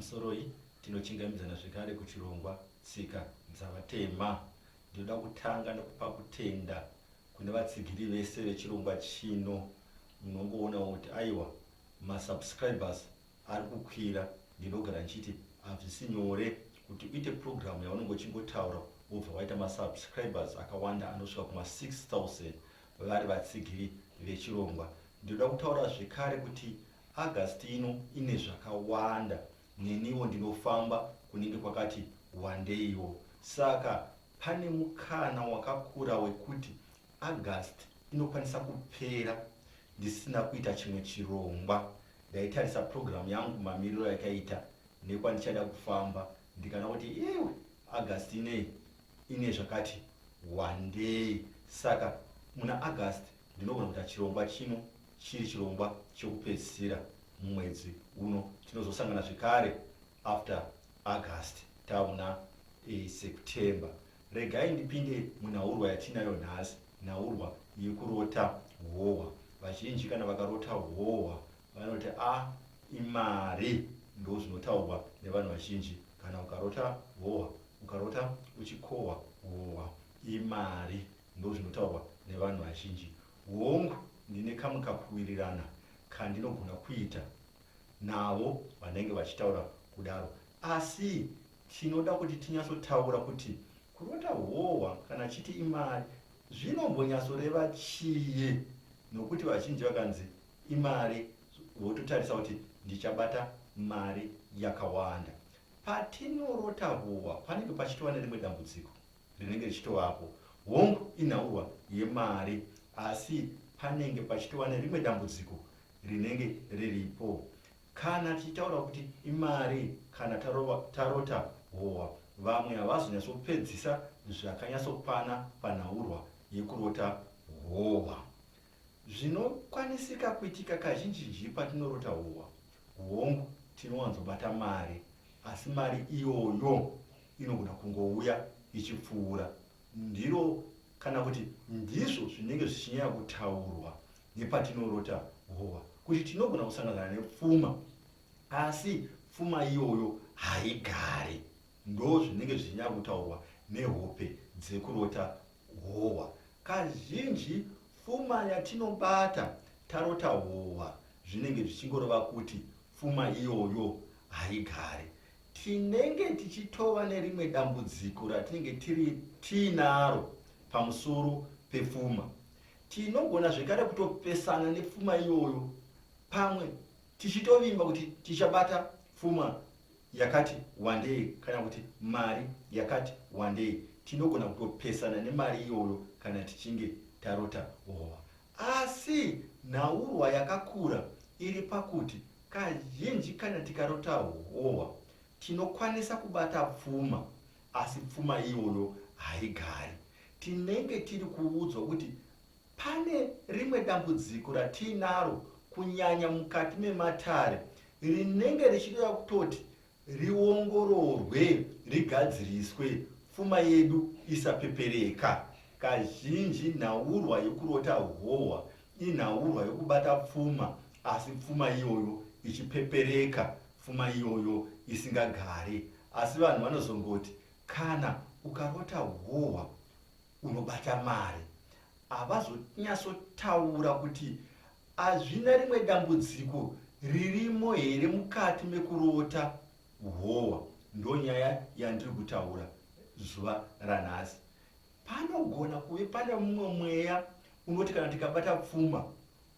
Pamusoroi, tinochingamidzana zvekare kuchirongwa Tsika dzaVatema. Ndinoda kutanga nekupa kutenda kune vatsigiri vese vechirongwa chino. Munongoonawo kuti aiwa masubscribers ari kukwira. Ndinogara ndichiti hazvisi nyore kuti uite purogiramu yaunenge uchingotaura wobva waita masubscribers akawanda anosvika kuma 6000 vari vatsigiri vechirongwa. Ndinoda kutaura zvekare kuti August ino ine zvakawanda neniwo ndinofamba kunenge kwakati wandeiwo saka pane mukana wakakura wekuti August inokwanisa kupera ndisina kuita chimwe chirongwa. Ndaitarisa program yangu mamiriro ayakaita nekwandichada kufamba ndikaona kuti iwe August inei ine zvakati wandei saka muna August ndinogona kuita chirongwa chino chiri chirongwa chekupedzisira mumwedzi uno. Tinozosangana zvekare after August tava muna e, September. Regai ndipinde munhaurwa yatinayo nhasi, nhaurwa yekurota hohwa. Vazhinji kana vakarota hohwa vanoti a ah, imari. Ndozvinotaurwa nevanhu vazhinji. Kana ukarota hohwa, ukarota uchikohwa hohwa, imari. Ndozvinotaurwa nevanhu vazhinji. Hongu, ndine kamwe kakuwirirana kandinogona kuita navo vanenge vachitaura kudaro. Asi tinoda kuti tinyatsotaura kuti kurota hohwa kana chiti imari zvinombonyatsoreva chii nokuti vazhinji vakanzi imari vototarisa kuti ndichabata mari yakawanda. Patinorota hohwa panenge pachitova nerimwe dambudziko rinenge richitovapo. Hongu inhaurwa yemari asi panenge pachitova nerimwe dambudziko rinenge riripo. Kana tichitaura kuti imari kana tarota hohwa, vamwe havazonyatsopedzisa zvakanyatsokwana panhaurwa yekurota hohwa. Zvinokwanisika kuitika kazhinjinji patinorota hohwa, hongu tinowanzobata mari asi mari iyoyo inogona kungouya ichipfuura. Ndiro kana kuti ndizvo zvinenge zvichinyanya kutaurwa nepatinorota hohwa kuti tinogona kusangana nepfuma asi pfuma iyoyo haigari. Ndozvinenge zvichinyanya kutaurwa nehope dzekurota hohwa. Kazhinji pfuma yatinobata tarota hohwa zvinenge zvichingoreva kuti pfuma iyoyo haigari. Tinenge tichitova nerimwe dambudziko ratinenge tiri tiinaro pamusoro pepfuma. Tinogona zvekare kutopesana nepfuma iyoyo pamwe tichitovimba kuti tichabata pfuma yakati wandei kana kuti mari yakati wandei. Tinogona kutopesana nemari iyoyo kana tichinge tarota hohwa. Asi nhaurwa yakakura iri pakuti kazhinji kana tikarota hohwa tinokwanisa kubata pfuma asi pfuma iyoyo haigari. Tinenge tiri kuudzwa kuti pane rimwe dambudziko ratiinaro kunyanya mukati mematare rinenge richitoda kutoti riongororwe rigadziriswe pfuma yedu isapepereka. Kazhinji nhaurwa yokurota hohwa inhaurwa yokubata pfuma asi pfuma iyoyo ichipepereka, pfuma iyoyo isingagari. Asi vanhu vanozongoti kana ukarota hohwa unobata mari. Havazonyatsotaura kuti hazvina rimwe dambudziko ririmo here mukati mekurota hohwa. Ndonyaya yandiri kutaura zuva ranhasi. Panogona kuve pane mumwe mweya unoti kana tikabata pfuma,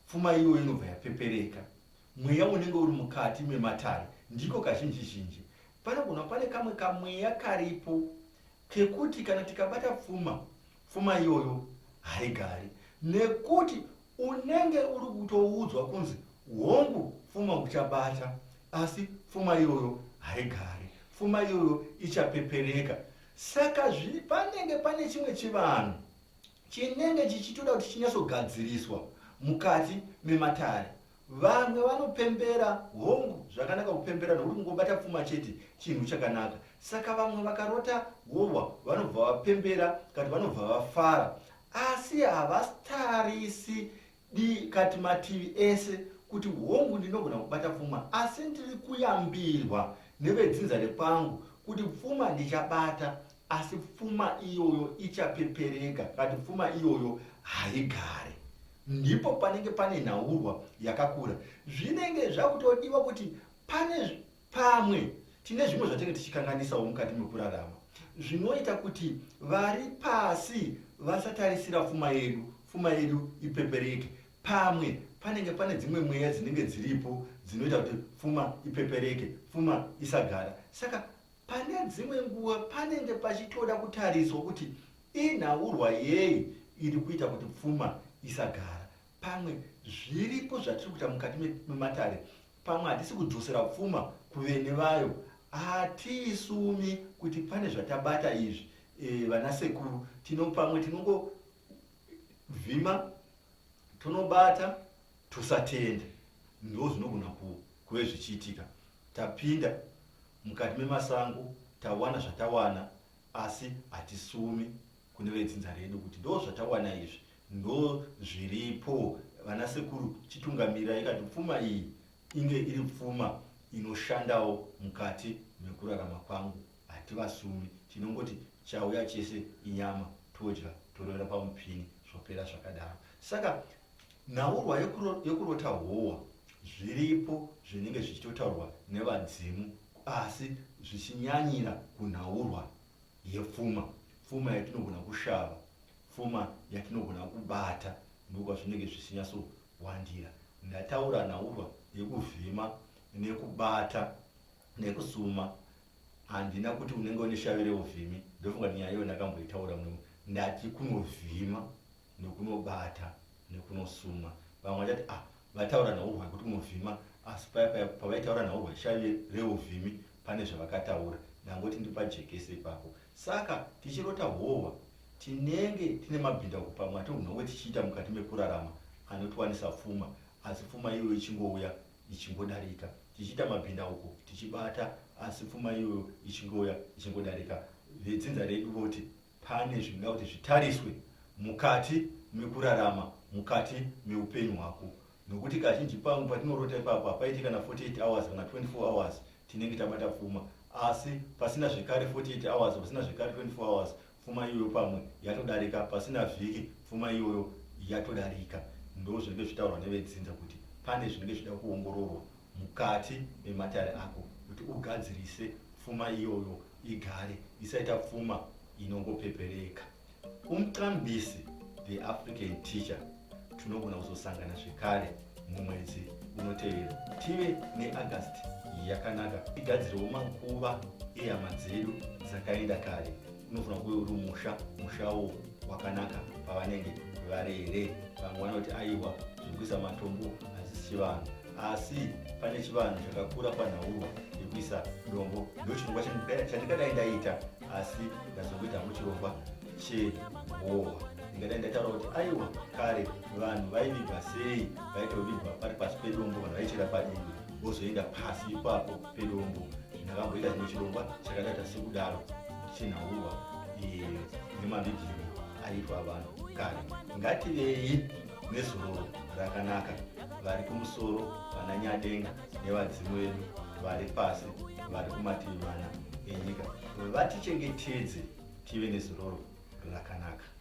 pfuma iyoyo inobva yapepereka. Mweya unenge uri mukati mematare ndiko kazhinji zhinji. Panogona pane kamwe kamweya karipo kekuti kana tikabata pfuma, pfuma iyoyo haigari nekuti unenge uri kutoudzwa kunzi hongu pfuma uchabata asi pfuma iyoyo haigari, pfuma iyoyo ichapepereka. Saka panenge pane chimwe chivanhu chinenge chichitoda kuti chinyatsogadziriswa mukati mematare. Vamwe vanopembera, hongu zvakanaka kupembera nokuti kungobata pfuma chete chinhu chakanaka. Saka vamwe vakarota hohwa vanobva vapembera kati vanobva vafara, asi havatarisi di kati mativi ese kuti hongu ndinogona kubata pfuma asi ndiri kuyambirwa. nevedzinza rekwangu kuti pfuma ndichabata asi pfuma iyoyo ichapepereka kati pfuma iyoyo haigare. Ndipo panenge pane nhaurwa yakakura. Zvinenge zvakutodiwa kuti pane pamwe tine zvimwe zvatinenge tichikanganisawo mukati mekurarama zvinoita kuti vari pasi vasatarisira pfuma yedu, pfuma yedu ipepereke. Pamwe panenge pane dzimwe mweya dzinenge dziripo dzinoita kuti pfuma ipepereke, pfuma isagara. Saka pane dzimwe nguva panenge pachitoda kutariswa kuti inhaurwa yei iri kuita kuti pfuma isagara. Pamwe zviripo zvatiri kuita mukati mematare, pamwe hatisi kudzosera pfuma kuvene vayo. Hatiisumi kuti pane zvatabata izvi e, vana sekuru tino pamwe tinongovhima tonobata tosatenda. Ndozvinogona kuve zvichiitika. Tapinda mukati memasango tawana zvatawana asi hatisumi kune vedzinza redu kuti ndozvatawana izvi ndozviripo vana sekuru chitungamirai kati pfuma iyi inge iri pfuma inoshandawo mukati mekurarama kwangu hativasumi tinongoti chauya chese inyama todya torovera pamupini zvopera zvakadaro saka Nhaurwa yekurota howa zviripo zvinenge zvichitotaurwa nevadzimu asi zvichinyanyira kunhaurwa yepfuma, pfuma yatinogona kushava, pfuma yatinogona kubata ndokwazvinenge zvichinyatsowandira. Ndataura nhaurwa yekuvhima nekubata nekusuma handina kuti unenge une shavi reuvhimi ndofunga kuti nyaya iyoyo ndakamboitaura muno ndati kunovhima nekunobata nekunosuma vamwe vachati ah vataura nhaurwa yekuti unovhima asi paya paya pavaitaura nhaurwa yeshavi reuvhimi pane zvavakataura ndangoti ndipajekese ipapo saka tichirota hohwa tinenge tine mabhindauko pamwe atinogona kunge tichiita mukati mekurarama anotiwanisa pfuma asi pfuma iyoyo ichingouya ichingodarika tichiita mabhindauko tichibata asi pfuma iyoyo ichingouya ichingodarika vedzinza redu voti Pane zvinoda kuti zvitariswe mukati mekurarama, mukati meupenyu hwako. Nokuti kazhinji pamwe patinorota ipapo hapaiti kana 48 hours kana 24 hours tinenge tabata pfuma. Asi pasina zvekare 48 hours, pasina zvekare 24 hours, pfuma iyoyo pamwe yatodarika. Pasina vhiki, pfuma iyoyo yatodarika. Ndozvinenge zvichitaurwa nevedzinza kuti pane zvinenge zvichida kuongororwa mukati mematare ako kuti ugadzirise pfuma iyoyo igare isaita pfuma inongopepereka. Umqambisi the African teacher tinogona kuzosangana zvekare mumwedzi unotevera tive neAugust yakanaka tigadzirewo makuva ehama dzedu dzakaenda kare unofanira kuve uri musha mushawo wakanaka pavanenge varere vamwe vanoti aiwa zvekuisa matombo hazisi chivanhu asi pane chivanhu chakakura panhaurwa yekuisa dombo ndochirongwa chandingadai ndaita asi ndazongoita hangu chirongwa chehohwa ndingadai ndataura kuti aiwa kare vanhu vaivigwa sei vaitovigwa pari pasi pedombo vanhu vaichera padivi vozoenda pasi ipapo pedombo ndakamboita chimwe chirongwa chakadaita sekudaro chenhaurwa eh, nemavigiro aiitwa vanhu kare ngativei nezororo rakanaka vari kumusoro vana nyadenga nevadzimu vedu vari pasi vari kumativi mana enyika vatichengetedze tive nezororo rakanaka.